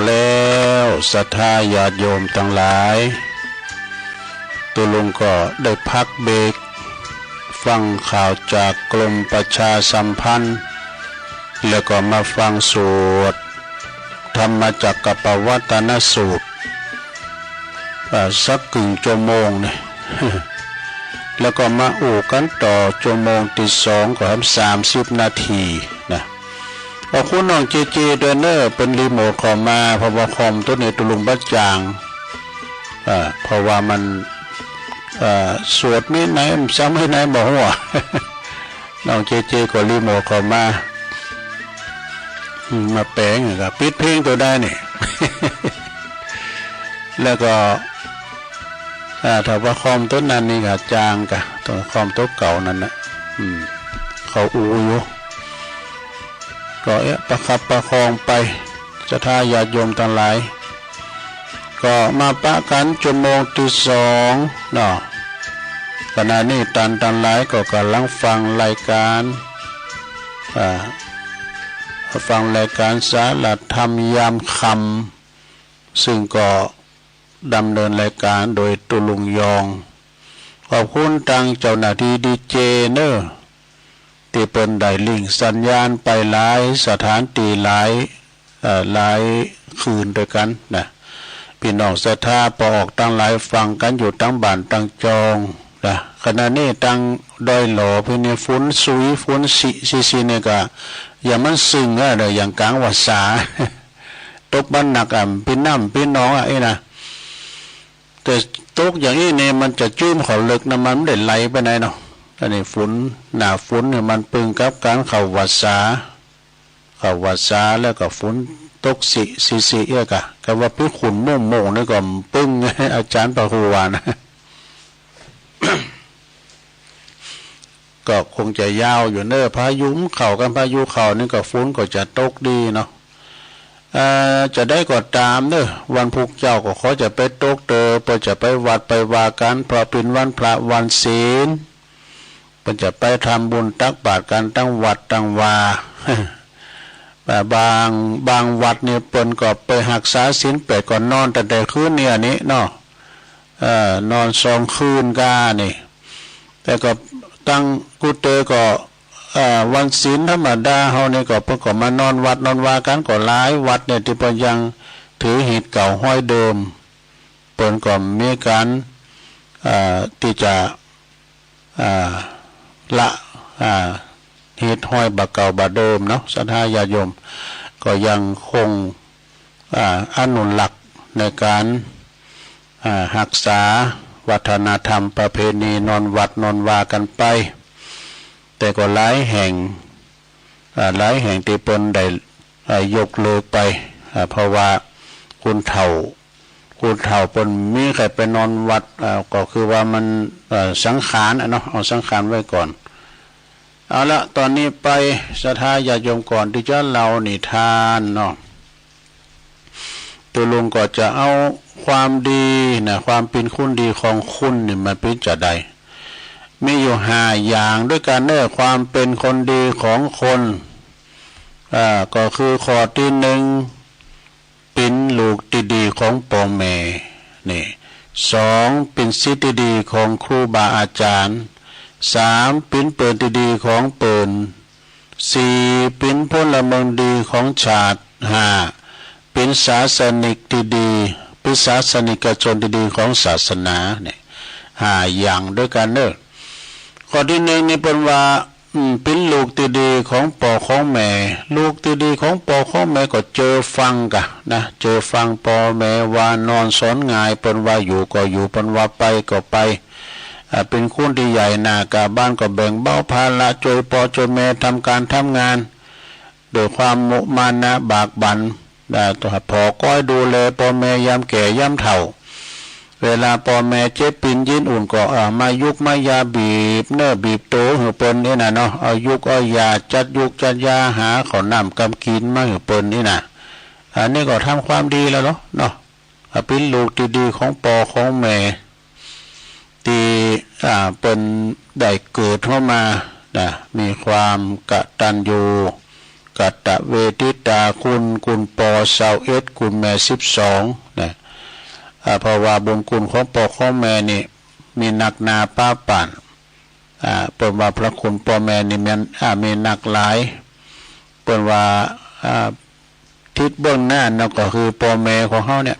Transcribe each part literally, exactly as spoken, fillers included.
แล้ว ศรัทธาญาติโยมตังหลาย ตุ๊ลุงก็ได้พักเบรก ฟังข่าวจากกรมประชาสัมพันธ์ แล้วก็มาฟังสวดธรรมจักรกัปปวัตตนสูตร อ่า สักกึ่งชั่วโมงนี่ แล้วก็มาอู้กั๋นต่อชั่วโมงตี้สองก็แหมสามสิบนาทีนะ ขอบคุณน้องเจเจด้วยเน่อ เปิ้นรีโมทเข้ามา เพราะว่าคอมโตนี้ตุ๊ลุงบ่จ๋าง อ่า เพราะว่ามัน อ่า สวดมื้อไหน มันซ้ำมื้อไหนบ่ฮู้ น้องเจเจก็รีโมทเข้ามา อืม มาแป๋งก็ปิดเพลงโตได้นี่ แล้วก็ อ่า ถ้าว่าคอมโตนั้นนี่ก็จ๋างกะ โตคอมโตเก่านั้นน่ะ อืม เขาอู้อยู่ ก็เอ๊ะ ประคับประคองไป ศรัทธาญาติโยมตังหลาย ก็มาปะกั๋นชั่วโมงตี้สองเนาะ ขณะนี้ต้านตังหลายก็ก่ำลังฟังรายก๋าน อ่า ฟังรายก๋านสาระธรรมยามค่ำ ซึ่งก็ดำเนินรายก๋านโดยตุ๊ลุงยอง ขอบคุณตางเจ้าหน้าตี้ดีเจเน่อ ตี้เปิ้นได้ลิงก์สัญญาณไปหลายสถานตี้หลาย เอ่อ หลายคืนตวยกั๋นนะ ปี้น้องศรัทธาป้อออกตังหลายฟังกั๋นอยู่ตังบ้านตังจองนะ ขณะนี้ตังดอยหล่อปี้นี่ฝนสุยฝนสิ สิ สินี่ก็อย่างมันซึ่งอะเน่อ อย่างก๋างวัดสา ตกบ่หนักอะ ปี้น้ำปี้หนองอะ อี้นะ แต่ตกอย่างอี้นี่มันจะจื้มเข้าเลิกนะ มันบ่ได้ไหลไปไหนเนาะ อันนี้ฝน หน้าฝนนี่มันปึงกับก๋านเข้าวัดสา เข้าวัดสาแล้วก็ฝนตกสิ สิ สิ เอี้ยกะ กำว่าปี้ขุ่นโม่งๆ นี่ก็ปึง อาจ๋ารย์พระครูว่านะ ก็คงจะยาวอยู่เน่อ พายุมันเข้ากั๋น พายุเข้านี่ก็ฝนก็จะตกดีเนาะ เอ่อ จะใดก็ต๋ามเน่อ วันพุธเจ๊าก็ขอจะไปตกเต๊อะ เปิ้นจะไปวัดไปวากั๋น เพราะเป๋นวันพระวันศีล เปิ้นจะไปทำบุญตักบาตรกั๋นตังวัดตังวา บาง บางวัดนี่เปิ้นก็ไปฮักษาศีลแปดก็นอนตั้งแต่คืนนี้อันนี้เนาะ เอ่อ นอนสองคืนก้านี่ แต่ก็ตังกู้เตยก็ เอ่อ วันศีลธรรมดาเฮานี่ก็เปิ้นก็มานอนวัดนอนวากั๋น ก็หลายวัดเนี่ยตี้เปิ้นยังถือฮีตเก่าฮ้อยเดิม เปิ้นก็มีก๋าน เอ่อ ตี้จะ เอ่อ ละ อ่า ฮีตฮ้อยบ่าเก่าบ่าเดิมเนาะ ศรัทธาญาติโยม ก็ยังคง อ่า อนุรักษ์ในก๋าน อ่า ฮักษาวัฒนธรรมประเพณีนอนวัดนอนวากั๋นไป แต่ก็หลายแห่ง อ่า หลายแห่งตี้เปิ้นได้ อ่า ยกเลิกไป อ่า เพราะว่าคนเฒ่า คนเฒ่าเปิ้นบ่มีใผไปนอนวัด อ่า ก็คือว่ามัน เอ่อ สังขารอะเนาะ เอาสังขารไว้ก่อน เอาละ ต๋อนนี้ไป ศรัทธาญาติโยม ก่อนตี้จะเล่านิทานเนาะ ตุ๊ลุงก็จะเอาความดีนะ ความเป๋นคนดีของคนนี่มันเป๋นจาใด มีอยู่ห้าอย่างตวยกั๋นเน่อ ความเป๋นคนดีของคน อ่า ก็คือข้อตี้หนึ่ง เป๋นลูกตี้ดีของป้อแม่ นี่ สอง เป๋นศิษย์ตี้ดีของครูบาอาจ๋ารย์ สาม เป๋นเปิ้นตี้ดีของเปิ้น สี่ เป๋นพลเมืองดีของชาติ ห้า เป๋นศาสนิกตี้ดี เป๋นศาสนิกชนตี้ดีของศาสนา นี่ ห้าอย่างตวยกั๋นเน่อ ข้อตี้หนึ่งนี่เปิ้นว่า อืม เป๋นลูกตี้ดีของป้อของแม่ ลูกตี้ดีของป้อของแม่ก็เจอฟังกะนะ เจอฟังป้อแม่ว่านอนสอนง่าย เปิ้นว่าอยู่ก็อยู่ เปิ้นว่าไปก็ไป อ่า เป๋นคนตี้ใหญ่หน้ากล้าบาน ก็แบ่งเบาภาระ จ้วยป้อจ้วยแม่ทำก๋านทำงาน ด้วยความมุมานะบากบั่น อ่า ผ่อคอยดูแลป้อแม่ยามแก่ยามเฒ่า เวลาป้อแม่เจ็บปินยินอุ่นก็ อ่า มายุกมายาบีบเนื้อบีบตั๋วหื้อเปิ้นอี้น่ะเนาะ เอายุกเอายา จัดยุกจัดยา หาข้าวน้ำกำกิ๋นมาหื้อเปิ้นอี้น่ะ อันนี้ก็ทำความดีแล้วเนาะ เนาะ อ่า เป๋นลูกตี้ดีของป้อของแม่ ตี้ อ่า เปิ้นได้เกิดเฮามานะ มีความกตัญญูก ปัตตเวทิตาคุณ คุณปอซาวเอ็ด คุณแม่สิบสองนะ อ่า เพราะว่าบุญคุณของป้อของแม่นี่มีนักนาปะป๋าน อ่า เปิ้นว่าพระคุณป้อแม่นี่แม่น อ่า มีนักหลาย เปิ้นว่า อ่า ทิศเบื้องหน้านั่นก็คือป้อแม่ของเฮาเนี่ย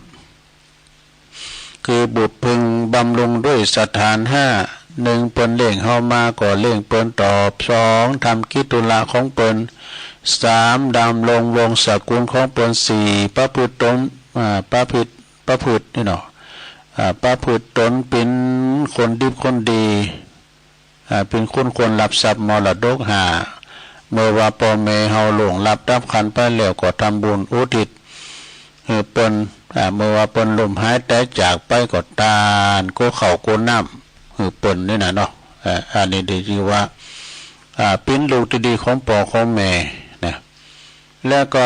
คือบุตรพึงบำรุงด้วยสถานห้า หนึ่ง เปิ้นเลี้ยงเฮามาก็เลี้ยงเปิ้นตอบ สอง ทำกิจธุระของเปิ้น สาม ดำรงวงศ์สกุลของเปิ้น สี่ ประพฤติตน อ่า ประพฤติ ประพฤตินี่เนาะ อ่า ประพฤติตนเป๋นคนดิบคนดี อ่า เป๋นคนควรรับทรัพย์มรดก ห้า เมื่อว่าป้อแม่เฮาล่วงลับดับขันธ์ไปแล้วก็ทำบุญอุทิศหื้อเปิ้น อ่า เมื่อว่าเปิ้นล้มหายต๋ายจากไปก็ตานกู้ข้าวกู้น้ำหื้อเปิ้นนี่นะเนาะ อ่า อันนี้ได้จื้อว่า อ่า เป๋นลูกตี้ดีของป้อของแม่นะ แล้วก็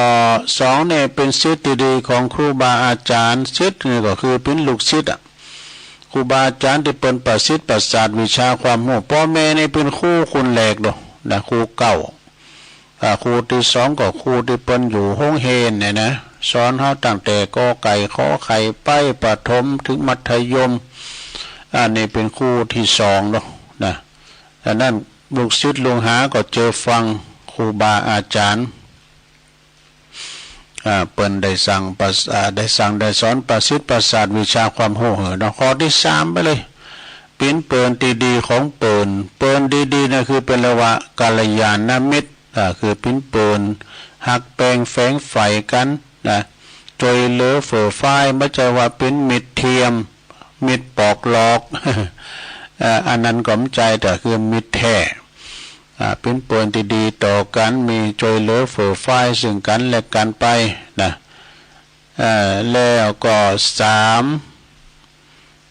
สองเนี่ยเป๋นศิษย์ตี้ดีของครูบาอาจารย์ ศิษย์นี่ก็คือเป๋นลูกศิษย์อะ ครูบาอาจารย์ตี้เปิ้นประสิทธิ์ประสาทวิชาความฮู้ ป้อแม่นี่เป๋นครูคนแรกโดนะ ครูเก๊า อ่า ครูตี้สองก็ครูตี้เปิ้นอยู่โฮงเฮียนเนี่ยนะ สอนเฮาตั้งแต่กอไก่ขอไข่ไปประถมถึงมัธยม อันนี้เป๋นครูตี้สองโดนะ อันนั้นลูกศิษย์ลูกหาก็เจอฟังครูบาอาจารย์ อ่า เปิ้นได้สั่งประส- อ่า ได้สั่งได้สอนประสิทธิ์ประสาทวิชาความฮู้หื้อเนาะ ข้อตี้สามไปเลย เป๋นเปิ้นตี้ดีของเปิ้น เปิ้นตี้ดีนะคือเปิ้นเรียกว่ากัลยาณมิตร อ่า คือเป๋นเปิ้นฮักแปงแฝงใฝ่กั๋นนะ จ้วยเหลือเฟื่อฟ้าย บ่ใจ้ว่าเป๋นมิตรเทียม มิตรปอกหลอก เอ่อ อันนั้นก็บ่ใจ้ แต่คือมิตรแท้ อ่า เป๋นเปิ้นตี้ดีต่อกั๋น มีจ้วยเหลือเฟื่อฟ้ายซึ่งกั๋นและกั๋นไปนะ เอ่อ แล้วก็สาม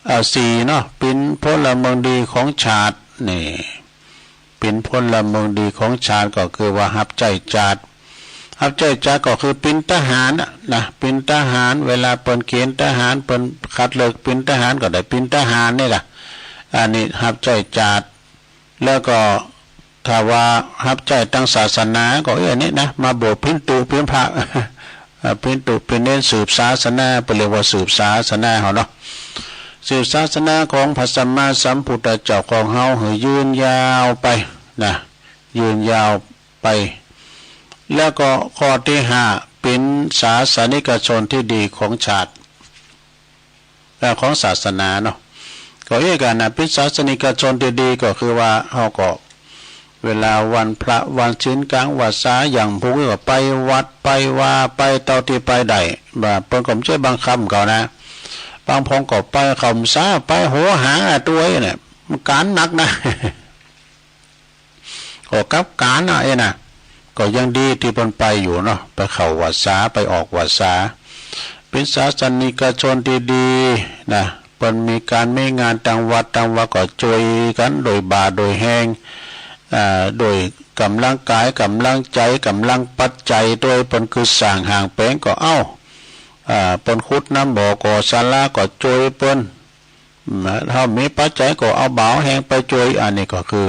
เอ่อ สี่เนาะ เป๋นพลเมืองดีของชาติ นี่ เป๋นพลเมืองดีของชาติก็คือว่าฮับใจ๊จาติ ฮับใจ๊จาติก็คือเป๋นทหารน่ะนะ เป๋นทหาร เวลาเปิ้นเกณฑ์ทหาร เปิ้นคัดเลือกเป๋นทหารก็ได้เป๋นทหารนี่ล่ะ อันนี้ฮับใจ๊จาติ แล้วก็ถ้าว่าฮับใจ๊ตางศาสนาก็ เอ้ย นี่นะ มาบวชเป๋นตุ๊เป๋นพระ อ่า เป๋นตุ๊เป๋นเณรสืบศาสนา เปิ้นเรียกว่าสืบศาสนาเฮาเนาะ สืบศาสนาของพระสัมมาสัมพุทธเจ้าของเฮาหื้อยืนยาวไปนะ ยืนยาวไป แล้วก็ข้อตี้ห้า เป๋นศาสนิกชนตี้ดีของชาติ เอ่อ ของศาสนาเนาะ ก็เอ้ย ก๋านนะ เป๋นศาสนิกชนตี้ดีก็คือว่าเฮาก็ เวลาวันพระวันศีลกลางวรรษาอย่างพวกนี้ก็ไปวัดไปวาไปเต้าตี้ไปได้ บ่าเปิ้นก็บ่ใจ้บังคับเขานะ บางพ่องก็ไปเข้าพรรษา ไปโหหาตั๋วเนี่ย มันก๋านหนักนะ ก็กลับก๋านนะ เอ้ยนะ ก็ยังดีตี้เปิ้นไปอยู่เนาะ ไปเข้าพรรษา ไปออกพรรษา เป๋นศาสนิกชนตี้ดีนะ เปิ้นมีก๋านมีงานตางวัดตางวาก็จ้วยกั๋นโดยบ่าโดยแฮง อ่า โดยก๋ำลังกาย ก๋ำลังใจ๋ ก๋ำลังปัจจัย ตวยเปิ้นกึ๊ดสร้างห้างแป๋งก็เอา อ่า เปิ้นขุดน้ำบ่อก่อศาลาก็จ้วยเปิ้น อืม เฮามีปัจจัยก็เอาบ่าเอาแฮงไปจ้วย อันนี้ก็คือ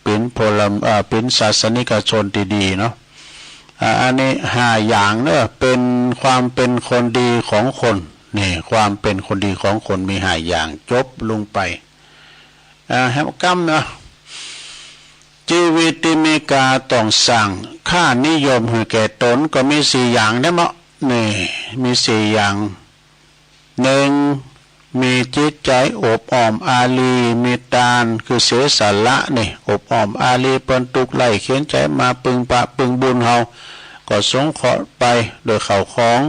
เป๋นพลเมือง อ่า เป๋นศาสนิกชนตี้ดีเนาะ อ่า อันนี้ห้าอย่างเนาะ เป๋นความเป๋นคนดีของคน นี่ ความเป๋นคนดีของคนมีห้าอย่าง จบลงไป อ่า แหมกำเนาะ จีวิตตี้มีก๋าต้องสร้างค่านิยมหื้อแก่ตนก็มีสี่อย่างเนาะ นี่ มีสี่อย่าง หนึ่ง มีจิตใจ๋อบอ้อมอารี มีตาน คือเสียสละนี่ อบอ้อมอารี เปิ้นตุ๊กข์ใคร่เข็ญใจ๋มาปึงพระปึงบุญเฮา ก็สงเคราะห์ไปโดยข้าวของ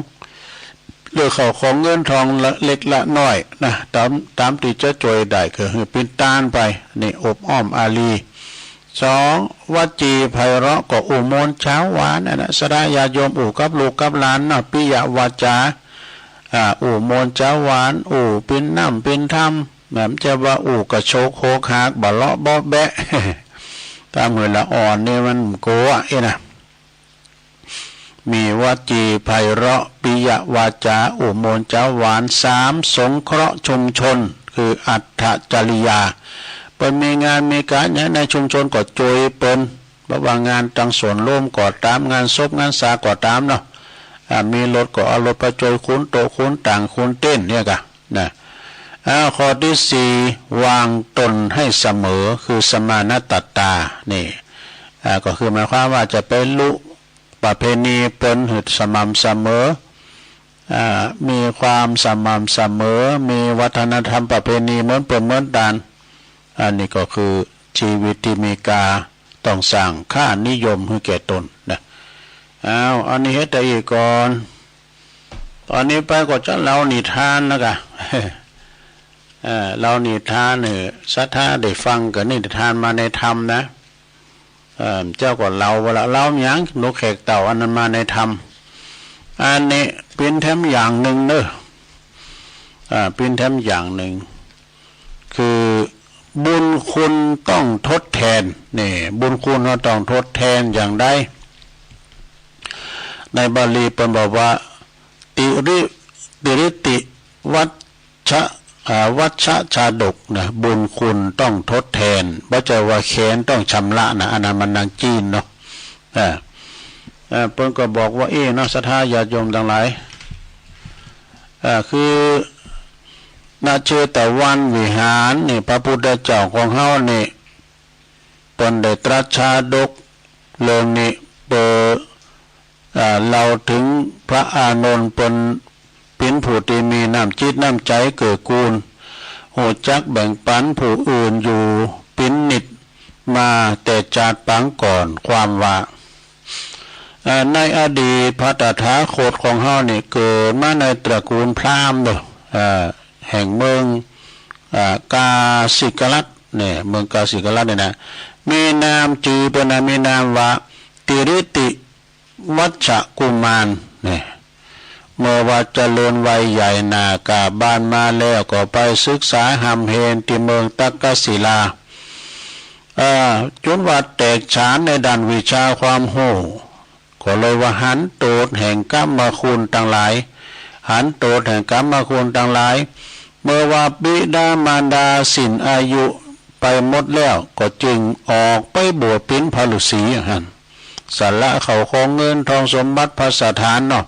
โดยข้าวของเงินทองละเล็กละน้อยนะ ต๋าม ต๋ามตี้จะจ้วยได้ก็หื้อเป๋นตานไป นี่อบอ้อมอารี สอง วจีไพเราะก็อู้ม่วนจาวหวานนั่นนะ สดาญาติโยมอู้กับลูกกับหลานเนาะ ปิยวาจา อ่า อู้ม่วนจาวหวาน อู้เป๋นน้ำเป๋นธรรม แหมจะว่าอู้กระโชกโหกหากบ่เลาะเบาะแบะ ต๋ามหื้อละอ่อนนี่มันโกะเอ้ยนะ มีวจีไพเราะ ปิยวาจา อู้ม่วนจาวหวาน สาม สงเคราะห์ชุมชน คืออัตถจริยา เปิ้นมีงานมีก๋านอย่างในชุมชนก็จ้วยเปิ้น บ่ว่างานตังสวนโลมก็ต๋าม งานศพงานสาก็ต๋ามเนาะ อ่า มีรถก็เอารถไปจ้วย คูนโต๊ะ คูนตั๋ง คูนเต็นท์เนี่ยก่ะนะ อ่า ข้อตี้สี่ วางต๋นหื้อเสมอ คือสมาณัตตา นี่ อ่า ก็คือหมายความว่าจะไปลุประเพณีเปิ้นหื้อสม่ำเสมอ อ่า มีความสม่ำเสมอ มีวัฒนธรรมประเพณีเหมือนเปิ้นเหมือนตาน อันนี้ก็คือจีวิตตี้มีกาต้องสร้างค่านิยมหื้อแก่ต๋นนะ อ้าว อันนี้เฮ็ดแต่อี้ก่อน ต๋อนนี้ไปก็จะเล่านิทานนะก่ะ เอ่อ เล่านิทานหื้อศรัทธาได้ฟัง ก็นิทานมาในธรรมนะ เอ่อ เจ้าก็เล่าว่าละ เล่าหยัง หนูแขกเต้า อันนั้นมาในธรรม อันนี้ปิ้นแถมอย่างนึ่งเน่อ อ่า ปิ้นแถมอย่างนึ่ง คือบุญคุณต้องทดแทน นี่ บุญคุณเฮาต้องทดแทนอย่างใด ในบาลีเปิ้นบอกว่า ติริ ติริติวัชชะ อ่า วัชชะชาดกนะ บุญคุณต้องทดแทน บ่ใจ้ว่าแค้นต้องชำระนะ อันนั้นมันหนังจีนเนาะ อ่า อ่า เปิ้นก็บอกว่า เอ้ เนาะ ศรัทธาญาติโยมตังหลาย อ่า คือ ณ เชตวันวิหารนี่ พระพุทธเจ้าของเฮานี่ เปิ้นได้ตรัสชาดกเรื่องนี้ เปื้อ อ่า เล่าเถิงพระอานนท์ เปิ้นเป๋นผู้ตี้มีน้ำจิตน้ำใจ๋เกื้อกูล ฮู้จักแบ่งปันผู้อื่นอยู่เป๋นนิจ มาแต่จาติปางก่อน ความว่า อ่า ในอดีตพระตถาคตของเฮานี่เกิดมาในตระกูลพราหมณ์เน่อ อ่า แห่งเมือง อ่า กาสิกรัตน์เนี่ย เมืองกาสิกรัตน์เนี่ยนะ มีนามจื่อเปิ้นนะ มีนามว่า ติริติวัชชะกุมารเนี่ย เมื่อว่าเจริญวัยใหญ่หน้ากาบานมาแล้ว ก็ไปศึกษาฮ่ำเฮนตี้เมืองตักกศิลา เอ่อ จ๋นว่าแตกฉานในด้านวิชาความฮู้ ก็เลยว่าหันโตษแห่งกามคุณตังหลาย หันโตษแห่งกามคุณตังหลาย เมื่อว่าบิดามารดาสิ้นอายุไปหมดแล้ว ก็จึงออกไปบวชเป๋นพระฤๅษีอย่างหั้น สละเข้าของเงินทองสมบัติภัสถานเนาะ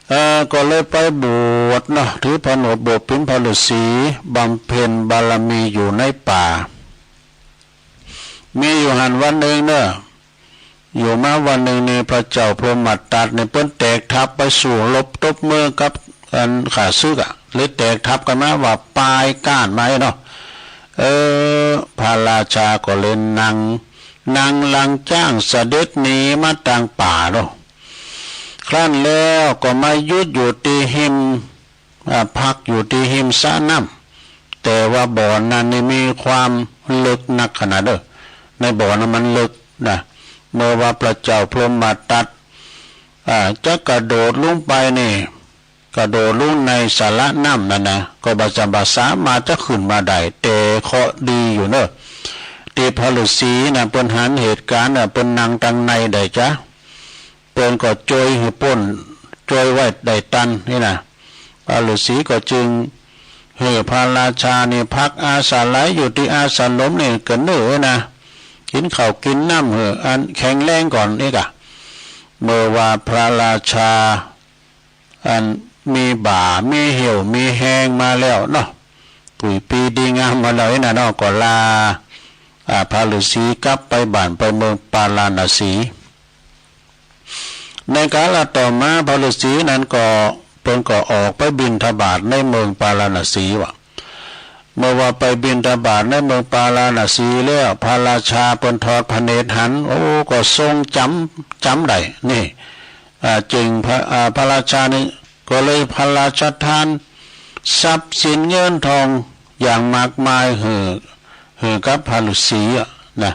เอ่อ ก็เลยไปบวชเนาะ ถือผนวชบวชเป๋นพระฤๅษี บำเพ็ญบารมีอยู่ในป่า มีอยู่หั้นวันนึ่งเน่อ อยู่มาวันนึ่งนี่ พระเจ้าพรหมทัตนี่เปิ้นแตกทัพไปสู้รบตบเมืองกับอันข้าศึกอะ เลยแตกทัพกั๋นมาว่าปายก้านมาเนาะ เออ พระราชาก็เลยนั่ง นั่งหลังจ๊างเสด็จหนีมาตางป่าเนาะ ครั้นแล้วก็มาหยุดอยู่ตี้ฮิม อ่า พักอยู่ตี้ฮิมสระน้ำ แต่ว่าบ่อนั้นนี่มีความเลิกนักขนาดเด้อ ในบ่อนั้นมันเลิกนะ เมื่อว่าพระเจ้าพรหมทัต อ่า จะกระโดดลงไปนี่ กระโดดลงในสระน้ำนั้นนะ ก็บ่จะบ่สามารถจะขึ้นมาได้ แต่เคราะห์ดีอยู่เน่อ ตี้พระฤๅษีนะ เปิ้นหันเหตุก๋ารณ์นะ เปิ้นนั่งตางในได้จ๊ะ เปิ้นก็จ้วยหื้อป๊น จ้วยไว้ได้ตันนี่นะ พระฤๅษีก็จึงหื้อพระราชานี่พักอาศัยอยู่ตี้อาสมนี่เกินเน่อนะ กิ๋นข้าวกิ๋นน้ำหื้ออันแข็งแรงก่อนนี่ก่ะ เมื่อว่าพระราชาอันมีบ่ามีเหี่ยวมีแฮงมาแล้วเนาะ ผุยปีดีงามมาแล้วนี่นะเนาะ ก็ลา อ่า พระฤๅษีกลับไปบ้านไปเมืองปาราณสี ในกาลต่อมาพระฤๅษีนั้นก็ เปิ้นก็ออกไปบิณฑบาตในเมืองปาราณสีว่ะ เมื่อว่าไปบิณฑบาตในเมืองปาราณสีแล้ว พระราชาเปิ้นทอดพระเนตรหัน โอ้ ก็ทรงจ๋ำ จ๋ำได้นี่ อ่า จึงพระ อ่า พระราชานี่ก็เลยพระราชทานทรัพย์สินเงินทองอย่างมากมายหื้อ หื้อกับพระฤๅษีอะนะ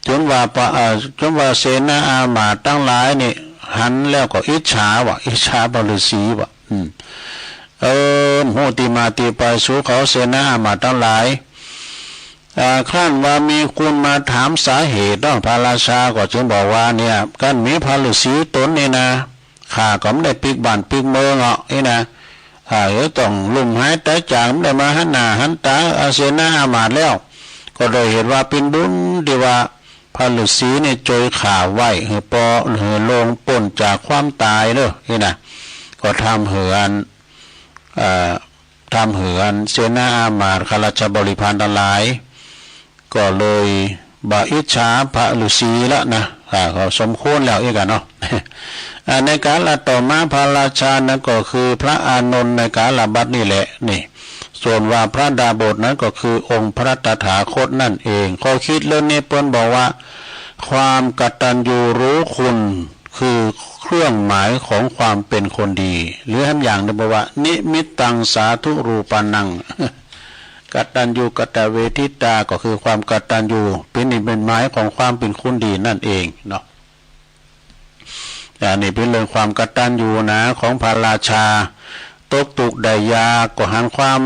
จ๋นว่าปะ เอ่อ จ๋นว่าเสนาอามาตย์ตังหลายนี่หันแล้วก็อิจฉาว่ะ อิจฉาพระฤๅษีว่ะ อืม เออ ฮู้ตี้มาตี้ไป สูเขาเสนาอามาตย์ตังหลาย อ่า ครั้นว่ามีคนมาถามสาเหตุเนาะ พระราชาก็จึงบอกว่า เนี่ย กั๋นมีพระฤๅษีต๋นนี่นะ ข้าก็บ่ได้ปิ๊กบ้านปิ๊กเมืองอะ นี่นะ อ่า เออ ต้องลุ่มหายต๋ายจาก บ่ได้มาหันหน้าหันต๋าอาเสนาอามาตย์แล้ว ก็ด้วยเหตุว่าเป๋นบุญตี้ว่า พระฤๅษีเนี่ยจวยข่าวไว้ หื้อปอ หื้อโลงป๊นจากความต๋ายเน่อ นี่นะ ก็ทำหื้ออัน เอ่อ ทำหื้ออันเสนาอามาตย์ข้าราชบริพารตังหลาย ก็เลยบ่อิจฉาพระฤๅษีละนะ อ่า ก็สมควรแล้วอี้กั๋นเนาะ อ่า ในกาละต่อมาพระราชานั้นก็คือพระอานนท์ในกาละบัดนี้แหละ นี่ ส่วนว่าพระดาบสนั้นก็คือองค์พระตถาคตนั่นเอง ข้อคิดเรื่องนี้เปิ้นบอกว่า ความกตัญญูรู้คุณคือเครื่องหมายของความเป็นคนดี หรือแหมอย่างหนึ่งบอกว่า นิมิตตังสาธุรูปานัง กตัญญูกตเวทิตา ก็คือความกตัญญู เป๋นนิมิตหมายของความเป๋นคนดีนั่นเองเนาะ อันนี้เป๋นเรื่องความกตัญญูนะ ของพระราชา ตกตุ๊กข์ได้ยากก็หันความ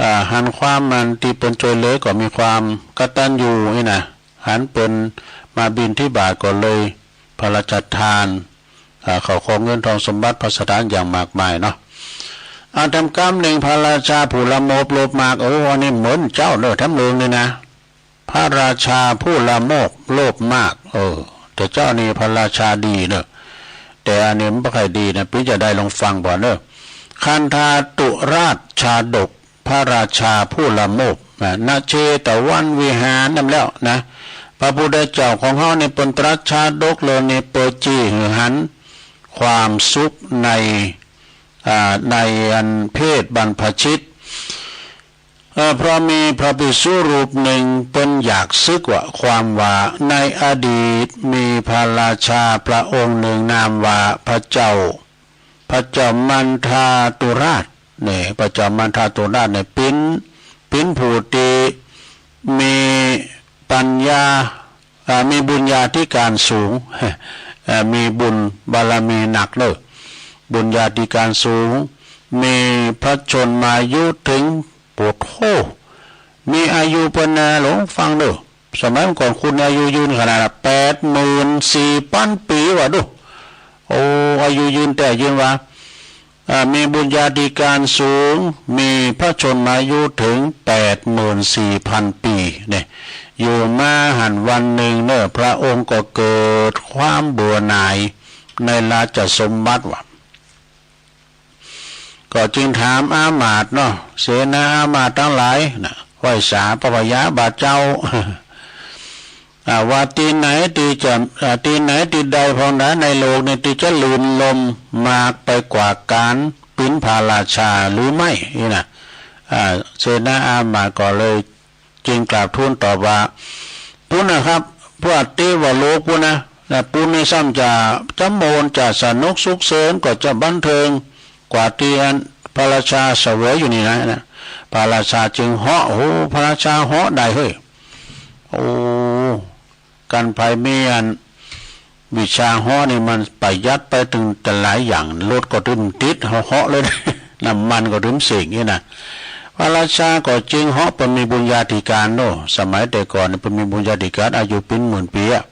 อ่า หันความมันตี้เปิ้นจวยเหลือก็มีความกตัญญูนี่นะ หันเปิ้นมาบิณฑบาตก็เลยพระราชทาน อ่า ข้าวของเงินทองสมบัติภัสถานอย่างมากมายเนาะ อ่า ทำกำนึ่งพระราชาผู้ละโมบโลภมาก โอ้ อันนี้เหมือนเจ้าเน่อ ทำเรื่องนี้นะ พระราชาผู้ละโมบโลภมาก เออ แต่เจ้านี่พระราชาดีเน่อ แต่อันนี้มันบ่ค่อยดีนะ ปิ๊งจะได้ลองฟังก่อนเน่อ คันธาตุราชชาดก พระราชาผู้ละโมบนะ ณ เชตวันวิหารนั่นแล้วนะ พระพุทธเจ้าของเฮานี่เปิ้นตรัสชาดกเรื่องนี้เปื้อจี้หื้อหันความสุขใน อ่า ในอันเพศบรรพชิต เอ่อ เพราะมีพระภิกษุรูปหนึ่งเปิ้นอยากสึกว่า ความว่าในอดีตมีพระราชาพระองค์หนึ่งนามว่าพระเจ้า พระเจ้ามันธาตุราชเนี่ย พระเจ้ามันธาตุราชเนี่ยเป๋น เป๋นผู้ตี้มีปัญญา อ่า มีบุญญาธิการสูง อ่า มีบุญบารมีหนักเน่อ บุญญาธิการสูง มีพระชนมายุถึง โอ้โห มีอายุเปิ้นนา ลองฟังเน่อ สมัยก่อนคนอายุยืนขนาดแปดหมื่นสี่พันปี๋ว่าดู โอ้ อายุยืนแต๊ยืนว่า อ่า มีบุญญาธิการสูง มีพระชนมายุถึงแปดหมื่นสี่พันปี๋เนี่ย อยู่มาหั้นวันหนึ่งเน่อ พระองค์ก็เกิดความเบื่อหน่ายในราชสมบัติว่า ก็จึงถามอามาตย์เนาะ เสนาอามาตย์ตังหลายนะ ไหว้สาพระพยาบาทเจ้า อ่า ว่าตี้ไหนตี้จะ อ่า ตี้ไหนตี้ใดพ่องหนาในโลกนี้ตี้จะลื่นลมมากไปกว่าก๋านเป๋นพระราชาหรือไม่ นี่นะ อ่า เสนาอามาตย์ก็เลยจึงกราบทูลตอบว่า ปู๊นนะครับ พวกเตวโลกปู๊นนะ นะ ปู๊นนี่ซ้ำจะ จะโมน จะสนุกสุขเสิน ก็จะบันเทิงกว่าตี้อันพระราชาเสวยอยู่นี่นะ นะ พระราชาจึงเหาะ โอ้ พระราชาเหาะได้เฮ้ย โอ้ กันไผมีอันวิชาเหาะนี่มันประหยัดไปตึงจะหลายอย่าง รถก็ตึมติด เหาะ เหาะเลย น้ำมันก็ตึมเสงนี่นะ พระราชาก็จึงเหาะ เปิ้นมีบุญญาธิการเนาะ สมัยแต่ก่อนนี่เปิ้นมีบุญญาธิการ อายุเป๋นหมื่นปี๋อะ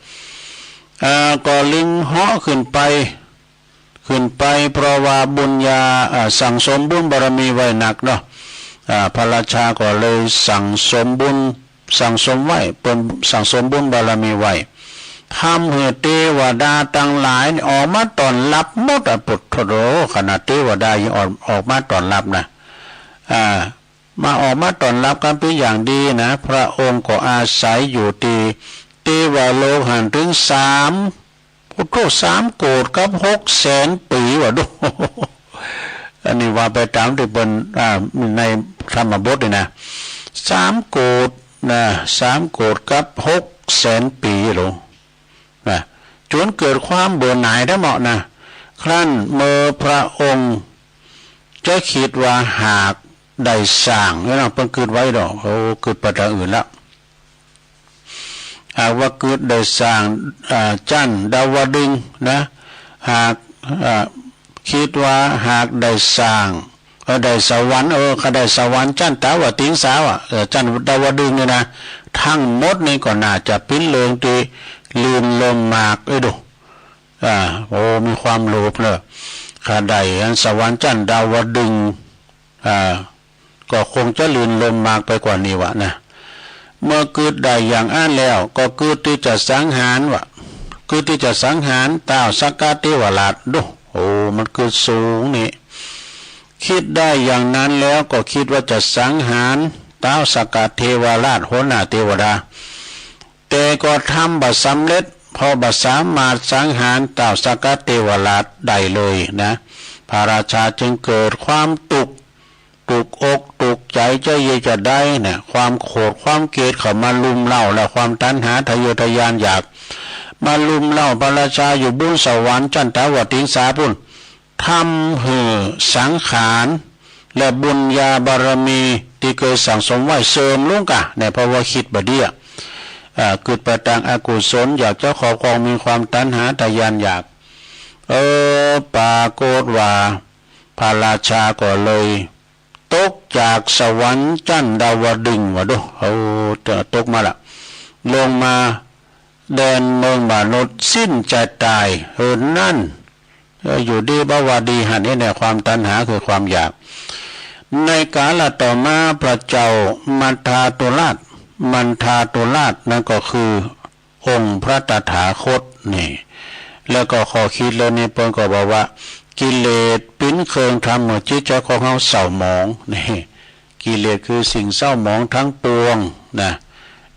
เอ่อ ก็จึงเหาะขึ้นไป ขึ้นไป เพราะว่าบุญญา อ่า สั่งสมบุญบารมีไว้หนักเนาะ อ่า พระราชาก็เลยสั่งสมบุญ สั่งสมไว้ เปิ้นสั่งสมบุญบารมีไว้ ทำหื้อเตวดาตังหลายนี่ออกมาต้อนฮับหมดอะ ปุดโธ่ ขนาดเตวดายังออก ออกมาต้อนฮับนะ อ่า มาออกมาต้อนฮับกั๋นเป๋นอย่างดีนะ พระองค์ก็อาศัยอยู่ตี้เตวโลกหั้นถึงสาม โอ้โธ่ สามโกฏกับหกแสนปี๋ว่าดู อันนี้ว่าไปต๋ามตี้เปิ้น อ่า ในธรรมบทนี่นะ สามโกฏนะ สามโกฏกับหกแสนปี๋โล นะ จ๋นเกิดความเบื่อหน่ายแต๊เหมาะนะ ครั้นเมื่อพระองค์จะกึ๊ดว่าหากได้สร้าง เนี่ยนะ เปิ้นกึ๊ดไว้ดอก โอ้ กึ๊ดไปตางอื่นละ หากว่ากึ๊ดได้สร้าง อ่า จั๊นดาวดึงส์นะ หาก อ่า กึ๊ดว่าหากได้สร้าง เออ ได้สวรรค์ เออ ข้าได้สวรรค์จั๊นตาวติงสาว่ะ เออ จั๊นดาวดึงส์เนี่ยนะ ตึงหมดนี่ก็น่าจะเป๋นเรื่องตี้ลื่นลมมาก เอ้ยดู อ่า โอ้ มีความโลภเน่อ ข้าได้อันสวรรค์จั๊นดาวดึงส์ อ่า ก็คงจะลื่นลมมากไปกว่านี้วะนะ เมื่อกึ๊ดได้อย่างอั้นแล้ว ก็กึ๊ดตี้จะสังหารวะ กึ๊ดตี้จะสังหารต้าวสักกะเทวราช ดู โอ้ มันกึ๊ดสูงนี่ กึ๊ดได้อย่างนั้นแล้วก็กึ๊ดว่าจะสังหารต้าวสักกะเทวราช หัวหน้าเทวดา แต่ก็ทำบ่สำเร็จ เพราะบ่สามารถสังหารต้าวสักกะเทวราชได้เลยนะ พระราชาจึงเกิดความตุ๊กข์ ตุ๊กอกตุ๊กใจ๋จะเยียะจะได้นะ ความโขดความเกลียดเข้ามารุมเร้า และความตัณหาทะเยอทะยานอยากมารุมเร้าพระราชาอยู่บุญสวรรค์จันตาวติงสาปู๊น ทำหื้อสังขารและบุญญาบารมีตี้เกยสั่งสมไว้เสื่อมลงก้า เนี่ย เพราะว่ากึ๊ดบ่ดีอะ อ่า กึ๊ดไปตางอกุศล อยากจะครอบครอง มีความตัณหาทะยานอยาก เออ ปรากฏว่าพระราชาก็เลยตกจากสวรรค์จันดาวดึงส์วะ ดู เอา ตกมาละ ลงมา แดนเมืองมนุษย์สิ้นใจต๋าย เออ นั้น เออ อยู่ดีบ่ว่าดีหั้นนี่แหละ ความตัณหาคือความอยาก ในกาลต่อมาพระเจ้ามัทธาตุราช มัทธาตุราชนั้นก็คือองค์พระตถาคตนี่ แล้วก็ข้อกึ๊ดเรื่องนี้เปิ้นก็บอกว่า กิเลสเป๋นเครื่องทำหื้อจิตใจ๋ของเฮาเศร้าหมองนี่ กิเลสคือสิ่งเศร้าหมองทั้งปวงนะ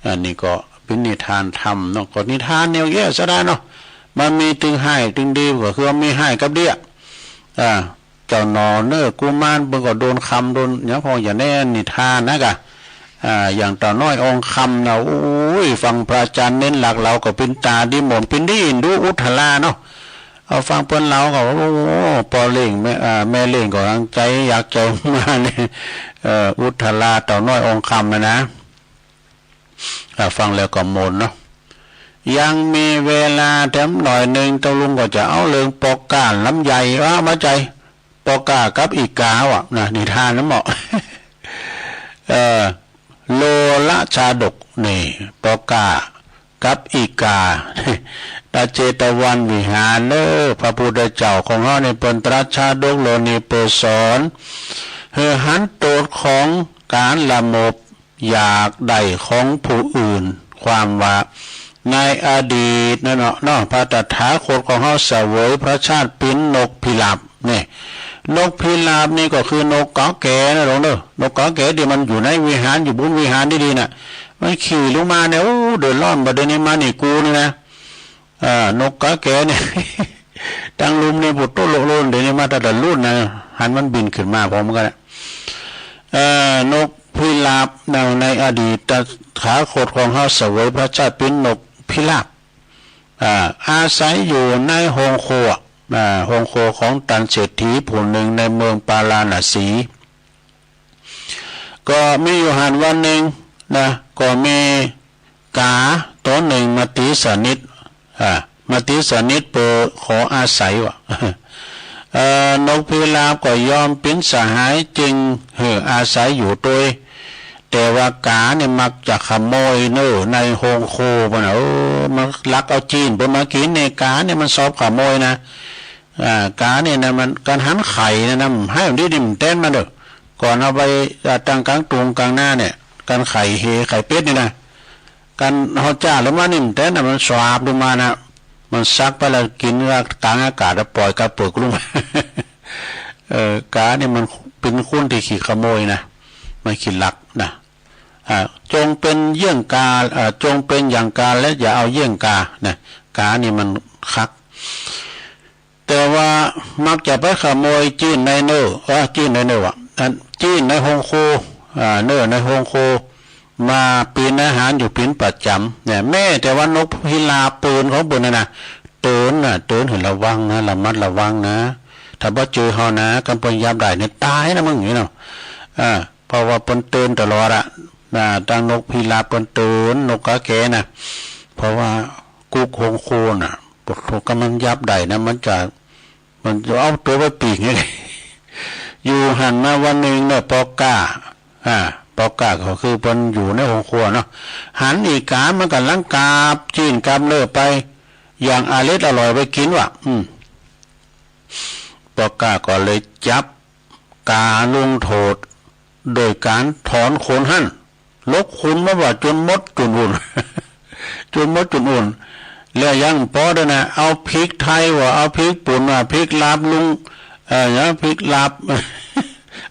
อันนี้ก็เป๋นนิทานธรรมเนาะ ก็นิทานแนวเยียะสะดาเนาะ มันมีตึงฮ้ายตึงดี ก็คือมีฮ้ายกับดีอะ อ่า เจ้าหน่อเน่อกุมารเปิ้นก็โดนคำโดนหยัง เพราะอย่างแน่นิทานนะก้า อ่า อย่างเต่าน้อยอองคำนะ โอ้ย ฟังพระอาจารย์เน้นหลักเหลาก็เป๋นต๋าดีหม่น เป๋นดีเอ็นดูอุทาราเนาะ เอาฟังเปิ้นเหลาก็ โอ้ ป้อเล่งแม่ อ่า แม่เล่งก็ตั้งใจ๋อยากจะมาเนี่ย เอ่อ อุทาราเต่าน้อยอองคำนะนะ อ่า ฟังแล้วก็หม่นเนาะ ยังมีเวลาแถมหน่อยนึ่ง เต้าลุงก็จะเอาเรื่องปอก้าลำใหญ่ ว่ามาใจ๋ ปอก้ากับอีก๋าวะนะ นิทานนะเหมาะ เอ่อ โลลชาดกนี่ ปอก้ากับอีก๋า ณ เจตวันวิหารเน่อ พระพุทธเจ้าของเฮานี่เปิ้นตรัสชาดกเรื่องนี้เปื้อสอน หื้อหันโต้ษของก๋านละโมบอยากได้ของผู้อื่น ความว่าในอดีตนั้นเนาะ เนาะ พระตถาคตของเฮาเสวยพระชาติเป๋นนกพิราบ นี่ นกพิราบนี่ก็คือนกก๋าแก๋นะหลวงเน่อ นกก๋าแก๋ตี้มันอยู่ในวิหาร อยู่บุญวิหารดีๆ น่ะ มันขี่ลงมาเนี่ย โอ้ เดือดร้อน บ่าเดี๋ยวนี้มานี่กูนี่นะ อ่า นกก๋าแก๋เนี่ย ตังลุ่มเนี่ยปุโตะโละโละ เดี๋ยวนี้มาแต่ละรุ่นนะ หันมันบินขึ้นมาพร้อมกั๋นนะ เอ่อ นกพิราบใน ในอดีตตถาคตของเฮาเสวยพระชาติเป๋นนกพิราบ อ่า อาศัยอยู่ในโฮงครัว อ่า โฮงครัวของต้านเศรษฐีผู้นึ่งในเมืองปาราณสี ก็มีอยู่หั้นวันนึ่งนะ ก็มีก๋าตั๋วนึ่งมาตี๋สนิท อ่า มาตี๋สนิทเปื้อขออาศัยวะ เอ่อ นกพิราบก็ยอมเป๋นสหาย จึงหื้ออาศัยอยู่ตวย แต่ว่าก๋าเนี่ยมักจะขโมยเน่อในโฮงครัวปู๊นนะ เออ มันลักเอาจีนเปิ้นมากิ๋นเนี่ย ก๋าเนี่ยมันชอบขโมยนะ อ่า ก๋าเนี่ยนะ มัน กั๋นหันไข่นะ นะ หื้อมันดีนี่ มันเต้นมาเน่อ ก่อนเอาไป อ่า ตั้งก๋างตุงก๋างนาเนี่ย กั๋นไข่เห ไข่เป็ดนี่นะ กั๋นเฮาจ้าลงมานี่ มันเต้นนะ มันสาบลงมานะ มันสักไปแล้วกิ๋นก๋างอากาศแล้วป่อยกาเปิกลงมา เออ ก๋าเนี่ยมันเป๋นคนตี้ขี้ขโมยนะ มันขี้ลักนะ อ่า จงเป๋นเยี่ยงกา อ่า จงเป๋นอย่างกา และอย่าเอาเยี่ยงกา นะ ก๋านี่มันคัก แต่ว่ามักจะไปขโมยจีนในเน่อ เออ จีนในเน่อวะ อัน จีนในโฮงครัว อ่า เน่อในโฮงครัว มาเป๋นอาหารอยู่เป๋นประจ๋ำเนี่ย แม้แต่ว่านกพิราบเปิ้นของเปิ้นน่ะนะ เตื๋อนน่ะ เตื๋อนหื้อระวังนะ ระมัดระวังนะ ถ้าบ่เจอเฮานะ กำเปิ้นยับได้เนี่ย ต๋ายนะมึง นี่เนาะ อ่า เพราะว่าเปิ้นเตื๋อนตลอดอะ อ่า ตังนกพิราบเปิ้นเตื๋อน นกก๋าแก๋น่ะ เพราะว่ากุ๊กโฮงครัวน่ะ ปวดหัว กำมันยับได้นะ มันจะ มันจะเอาตั๋วไปปีกไง อยู่หั้นมาวันนึ่งเนี่ย ปอก้า อ่า ปอก้าก็คือเปิ้นอยู่ในโฮงครัวเนาะ หันอีก๋ามันก่ำลังกาบจีนกาบเน่อไป อย่างอร็ดอร่อยไปกิ๋นวะ อืม ปอก้าก็เลยจับก๋าลงโทษ โดยก๋านถอนขนหั้น ลกขุนมาว่าจ๋นหมดจ๋นอุ่น จ๋นหมดจ๋นอุ่น แล้วยังบ่พอเต้านะ เอาพริกไทยว่า เอาพริกป่นว่า พริกลาบลุง เอ่อ หยัง พริกลาบ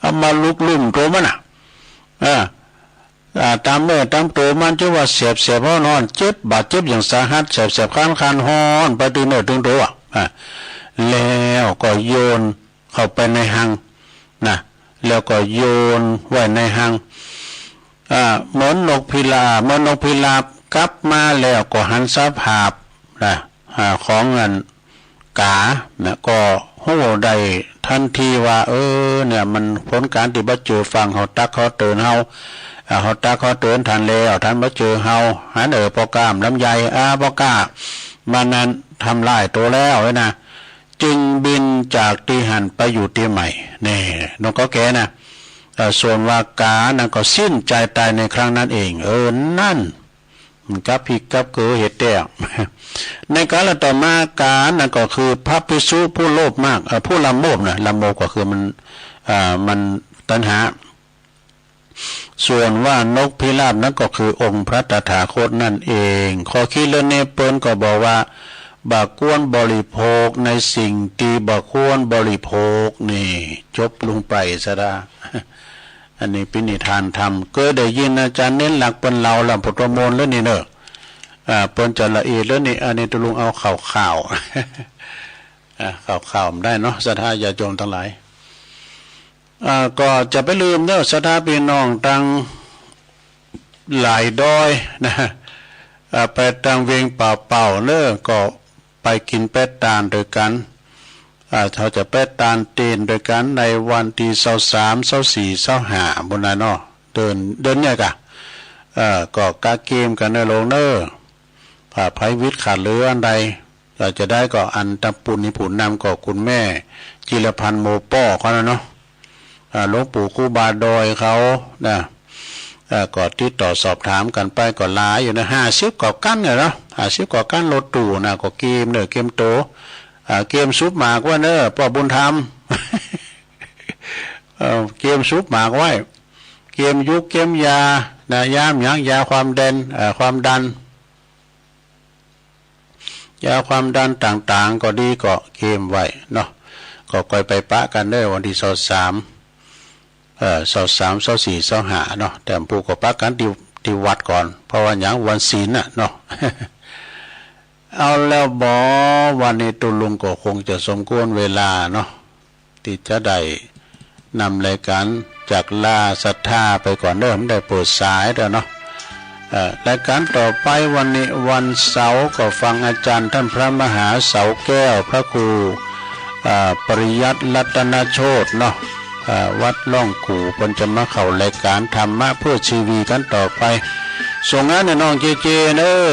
เอามาลุกลุ่มตั๋วมันน่ะ เออ อ่า ต๋ามเนื้อต๋ามตั๋วมัน จ๋นว่าแสบๆ ฮ้อนๆ เจ็บบาดเจ็บอย่างสาหัส แสบๆ คันๆ ฮ้อนไปตึงเนื้อตึงตั๋ว อ่า แล้วก็โยนเข้าไปในฮังนะ แล้วก็โยนไว้ในฮัง อ่า เหมือนนกพิราบ เหมือนนกพิราบกลับมาแล้วก็หันสภาพนะ อ่า ของอัน ก๋านะ ก็ฮู้ได้ตันทีว่า เออ เนี่ย มันผลก๋านตี้บ่เจื้อฟัง เฮาตักเฮาเตือนเฮา อ่า เฮาตักเฮาเตือนตันแล้ว ตันบ่เจื้อเฮา หันเออ ป้อก๊าหม่ำลำไย อ่า ป้อก๊ามันนั้นทำลายตั๋วแล้วนะ จึงบินจากตี้หั้นไปอยู่ตี้ใหม่ นี่ นกกอแกนะ เอ่อ ส่วนว่าก๋านั้นก็สิ้นใจตายในครั้งนั้นเอง เออ นั่น มันกลับผิดกลับเกิดเหตุแต๊ ในกาลต่อมาก๋านั้นก็คือพระภิกษุผู้โลภมาก เอ่อ ผู้ละโมบนะ ละโมบก็คือมัน อ่า มันตัณหา ส่วนว่านกพิราบนั้นก็คือองค์พระตถาคตนั่นเอง ข้อคิดเรื่องนี้เปิ้นก็บอกว่า บ่ควรบริโภคในสิ่งตี้บ่ควรบริโภค นี่ จบลงไปซะละ อันนี้เป๋นนิทานธรรม เกยได้ยินอาจ๋ารย์เณรหลักเปิ้นเล่าลำพุทธมนต์แล้วนี่เนาะ อ่า เปิ้นจะละเอียดแล้วนี่ อันนี้ตุ๊ลุงเอาข่าวๆ อ่า ข่าวๆ บ่ได้เนาะ ศรัทธาญาติโยมตังหลาย อ่า ก็จะไปลืมเนาะ ศรัทธาปี้น้องตังหลายดอยนะ อ่า ไปตังเวียงป่าเป่าเนาะ ก็ไปกิ๋นแป๊ะตานตวยกั๋น อ่า เฮาจะแป๊ะตานเตียนตวยกั๋นในวันตี้ซาวสาม ซาวสี่ ซาวห้า ปู้นน่ะเนาะ เดือน เดือนเนี่ยก่ะ เอ่อ ก็กะเกียมกั๋นเนาะโยมเนาะ ถ้าใผวิดขาดเหลืออันใด อยากจะได้ก็อันตะปูนนี้ผู้นำก็คุณแม่จิรพันธ์โมป้อเขาน่ะเนาะ อ่า หลวงปู่ครูบาดอยเขานะ เอ่อ ก็ติดต่อสอบถามกั๋นไปก็หลายอยู่นะ ห้าสิบกว่าคันเนี่ยเนาะ ห้าสิบกว่าคันรถตู้นะ ก็เกียมเนาะ เกียมตั๋ว อ่า เกียมสุบหมากไว้เนาะ ป้อบุญธรรม เอ่อ เกียมสุบหมากไว้ เกียมยุกเกียมยานะ ยาหยัง ยาความดัน เอ่อ ความดัน ยาความดันต่างๆ ก็ดีก็เกียมไว้เนาะ ก็ค่อยไปปะกั๋นเนาะ วันตี้ซาวสาม เอ่อ ซาวสาม ซาวสี่ ซาวห้า เนาะ แต่ผู้ก็ปะกั๋นตี้ ตี้วัดก่อน เพราะว่าหยัง วันศีลน่ะเนาะ เอาแล้วบ่ วันนี้ตุ๊ลุงก็คงจะสมควรเวลาเนาะ ตี้จะได้นำรายก๋านจากลาศรัทธาไปก่อนเนาะ บ่ได้เปิดสายแล้วเนาะ เอ่อ รายก๋านต่อไปวันนี้วันเสาร์ก็ฟังอาจ๋ารย์ต้านพระมหาเสาแก้ว พระครู เอ่อ ปริยัติรัตนโชติเนาะ เอ่อ วัดร่องกู่ เปิ้นจะมาเข้ารายก๋านธรรมะเพื่อชีวีกั๋นต่อไป ส่งงานหื้อน้องเจเจเนาะ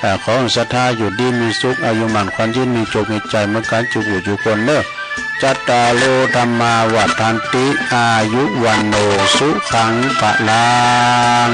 อ่า ขอหื้อศรัทธาอยู่ดีมีสุข อายุมั่นขวัญยืน มีโจคมีชัย เหมือนกั๋นจุ๊กผู้จุ๊กคนเนาะ จัตตาโร ธัมมา วัฑฒันติ อายุ วัณโณ สุขัง พลัง